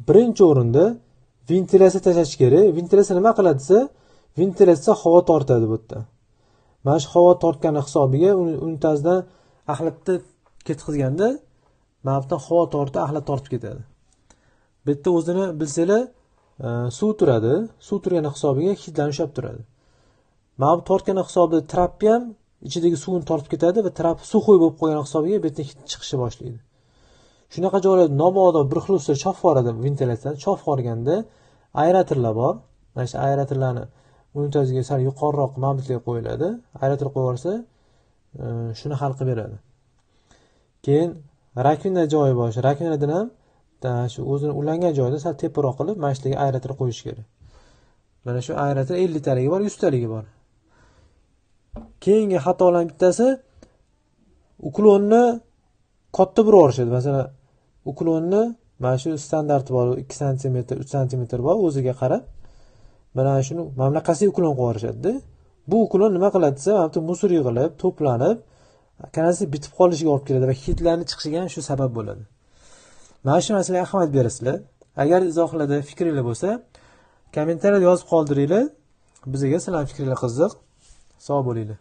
Birinchi o'rinda ventilyatsiya tashlash kerak. Ventilyatsiya nima qiladi desa, ventilyatsiya havo tortadi bu yerda. Mana shu havo tortgani hisobiga unitazdan axlatni ketkizganda mana bu yerdan havo tortib, axlat tortib ketadi. Bu yerda o'zini bilsanglar, suv turadi. Suv turgani hisobiga hidlarni ushlab turadi. Mana bu tortgani hisobida trapni ham ichidagi suvni tortib ketadi va trap suxoy bo'lib qolgan hisobiga bu yerdan hid chiqishni boshlaydi. Shunaqa joylarda mabodo bir xil ustida chopib yuboradi ventilyatsiyani, chopib yuborganda aeratorlar bor. Mana shu aeratorlarni unitazga sal yuqoriroq mabitga qo'yiladi. Aerator qo'yib yuborsa, shuni hal qilib beradi. Keyin rakvina joyi bor. Shu rakvinadan ham shu o'zini ulangan joyida sal teparoq qilib mana shu yerga aerator qo'yish kerak. Mana shu aerator 50 taligi bor, 100 taligi bor. Keyingi xatolarning bittasi uklonni katta burib yuborishadi. Masalan, uklonni mana shu standarti bor, 2 santimetr, 3 santimetr bor o'ziga qarab. Mana shuni mana bunaqasiga uklon qo'yib yuborishadi-da. Bu uklon nima qiladi desa, mana bu musor yig'ilib, to'planib, kanalsiz bitib qolishiga olib keladi va hidlarni chiqishiga ham shu sabab bo'ladi. Mana shu masalaga ahamiyat berasizlar. Agar izohlarda fikringlar bo'lsa, kommentariyada yozib qoldiringlar. Bizga sizlarning fikringlar qiziq. Sog' bo'linglar.